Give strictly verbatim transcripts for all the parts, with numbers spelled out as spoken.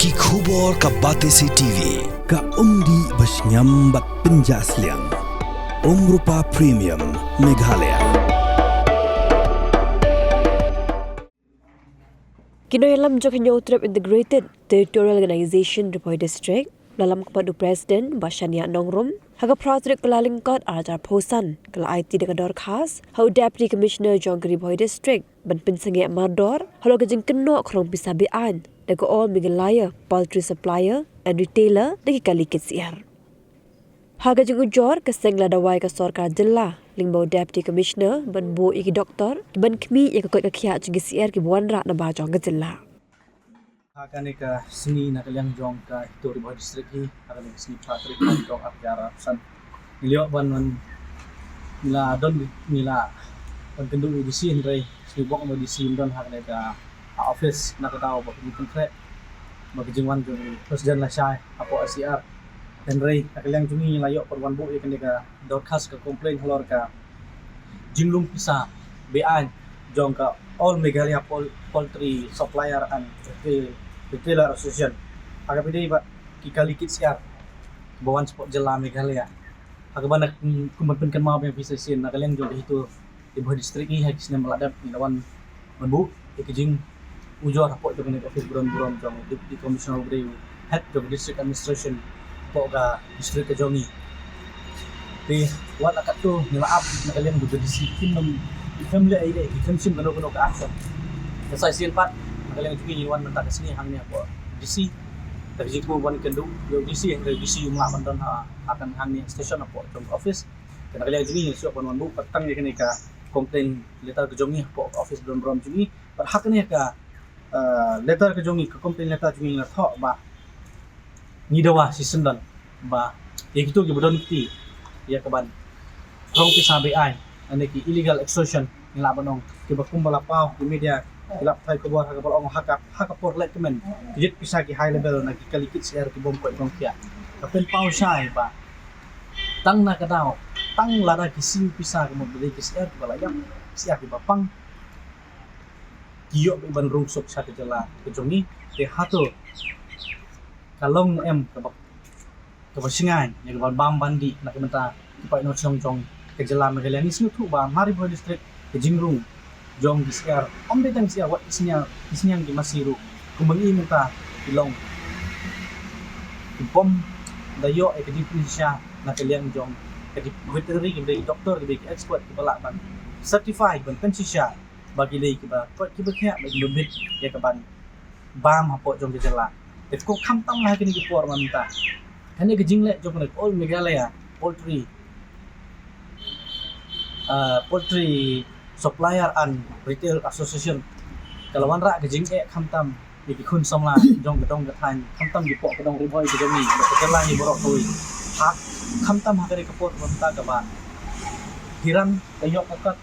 Ki khubor ka Batesi T V. Ka umdih ba shngiam bad pynjah sliang. Umrupa Premium Meghalaya. Ki nongïalam jong ka Hynñiewtrep Integrated Territorial Organization Ri Bhoi District, la lam khmat u President Bah Shaniah Nongrum, ha ka phra tarik Kyllalyngkot arhajar arphew san, ka la aiti da ka dorkhas ha u Deputy Commissioner jong ka Ri Bhoi District ban pynsangeh mardor halor ka jingkynnoh khrong pisa be-aiñ da ka All Meghalaya Poultry Supplier and Retailer da ki kali kit syiar. Ha ka jingujor, ka seng la dawa ïa ka sorkar jylla lyngba u Deputy Commissioner ban buh ïa ki doktor ban khmih ïa ka koit ka khiah jong ki syiar kiba wanrah na ba jong ka jylla. Ha kane ka sngi na ka liang jong ka HITO Ri Bhoi District hi, ha kane ka sngi phra tarik jong arhajar arphew san, ngi la ïoh ban, ban, ngi la don, ngi la wan kynduh ïa u DC, hynrei sngewbok ba u DC um don ha kane ka, ha office, na ka daw ba ka jingpynkhreh ba ka jingwan jong u President la shai hapoh SCR. Hynrei na ka liang jong ngi la ïoh ban wan buh ïa kane ka dorkhas, ka complaint halor ka jinglum pisa be-aiñ jong ka All Meghalaya Pol-, Poultry Supplier and Retail-, Retailer Association. Ha kaba ïadei bad ki kali kit syiar ba wan shapoh jylla Meghalaya. Ha kaba na, kum ban pynkynmaw biang ïa phi sa shisien, na ka liang jong ka HITO Ri Bhoi District hi, ha ki snem ba la dep ngi la wan ban buh ïa ka jingujor hapoh jong kane ka office ba don burom jong u Deputy Commissioner, uba dei u head jong ka District Administration hapoh ka district ka jong ngi. Te wat la katto ngi la ap na ka liang jong ka DC, kim nym, kim leh ei ei, kim shim kano kano ka action. Te sa shisien pat na ka liang jong ngi ngi wan mynta ka sngi hangne hapoh DC da ka jingkyrpad ban kynduh ïa u DC, hynrei u DC um lah ban don ha, ha kane, hangne station hapoh jong ka office. Te na ka liang jong ngi ngi la shu wan buh pat tang ïa kane ka complaint letter ka jong ngi hapoh ka office ba don burom jong ngi. Bad ha kane ka, eh, letter ka jong ngi, ka complaint letter jong ngi, ngi la thoh ba ngi dawa shisyndon ba ïa kito kiba don kti ïa kaban khrong pisa be-aiñ, lane ki illegal extortion ngi lah ban ong, kiba kumba la paw ki media, ki lad pathai khubor, ha kaba la ong ha ka, ha ka por lehkmen ki jied pisa ki high level na ki kali kit syiar ki bym koit bym khiah. Ka pynpaw shai ba tang na ka daw, tang lada ki siew pisa, ka mut ba dei ki syiar kiba la ïap, syiar kiba pang, ki ïoh beit ban rung suk sha ka jylla ka jong ngi. Te hato ka long ne em kaba, kaba shngaiñ ïa kaban bam ban dih na ka bynta ki paid nongshong jong ka jylla Meghalaya? Ngi sngewthuh ba ha Ri Bhoi District ka jingrung jong ki syiar, ym dei tang ki syiar, wat ki synñiang, ki synñiang ki masi ruh, kumba ngi mynta ki long, ki bym da ïoh ïa ka jingpynshisha na ka liang jong ka dei veterinary, kiba dei ki doktor, kiba dei ki expert kiba lah ban certify, ban pynshisha ba ki dei kiba koit kiba khiah, ba kiba bit ïa kaban bam hapoh jong ka jylla. Te ko khamtam la ha kine ki por mynta, kane ka jingleh jong kane ka All Meghalaya Poultry, ah, Poultry Supplier and Retail Association ka la wanrah ka jingeh khamtam ïa ki khun samla jong ka dong ka thaiñ, khamtam ki poh ka dong Ri Bhoi ka jong ngi, ka jylla ngi baroh kawei. Ha, khamtam ha kane ka por mynta kaba hiran ka ïoh ka kot,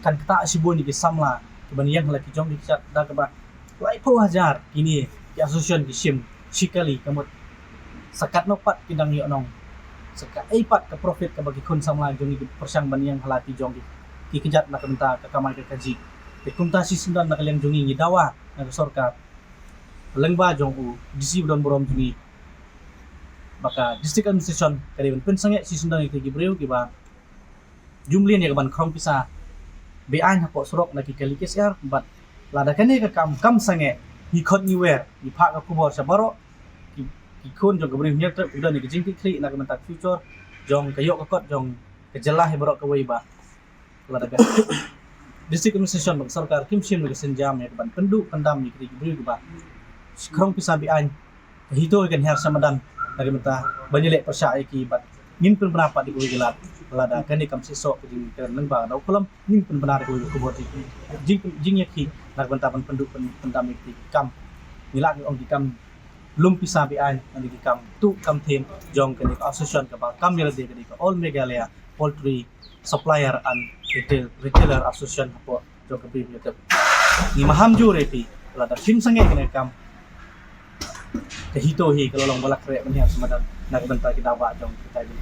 kan ktah shibun ïa ki samla kiban ïeng ha la ki jong ki kjat, da kaba laiphew hajar kine ki association ki shim shi kali, ka mut sa katno pat ki dang ïoh nong, sa kaei pat ka profit kaba ki khun samla jong ngi ki pyrshang ban ïeng ha la ki jong ki, ki kjat na ka bynta ka kamai ka kajih. Te kumta shisyndon na ka liang jong ngi ngi dawa na ka sorkar lyngba jong u DC ba don burom jong ngi ba ka District Administration ka dei ban pynsangeh shisyndon ïa ki briew kiba jumlien ïa kaban khrong pisa be-aiñ hapoh surok na ki kali kit syiar. Bad lada kane ka kam kam sangeh, ngi khot ngi wer, ngi phah ka khubor sha baroh ki, ki khun jong ka Bri Hynñiewtrep, ki don ïa ka jingkitkhlieh na ka bynta ka future jong ka ïoh ka kot jong ka jylla hi baroh kawei, ba lada ka District Administration bad ka sorkar kim shim ïa ka sienjam ïa kaban pynduh pyndam ïa ki briew kiba khrong pisa be-aiñ, ka HITO kan hiar sha madan na ka bynta ban ïaleh pyrshah ïa ki. Bad ngin pynbna pat ïa kawei ka lad, lada kane kam shisha ka jingkren lyngba ka daw kolom, ngin pynbna ïa kawei ka khubor jing, jing, jingïakhih na ka bynta ban pynduh pyn, pyndam ïa ki kam. Ngi lah ngi ong ki kam lum pisa be-aiñ, lane ki kam tuh kam them jong kane ka association kaba kam ïa lade, ka dei ka All Meghalaya Poultry Supplier and Retail, Retailer Association hapoh jong ka Bri Hynñiewtrep. Ngi maham jur ïa phi, lada phim sangeh kane ka kam, ka HITO hi ka la long ba la khreh ban hiar sha madan na ka bynta ki dawa jong kita ki.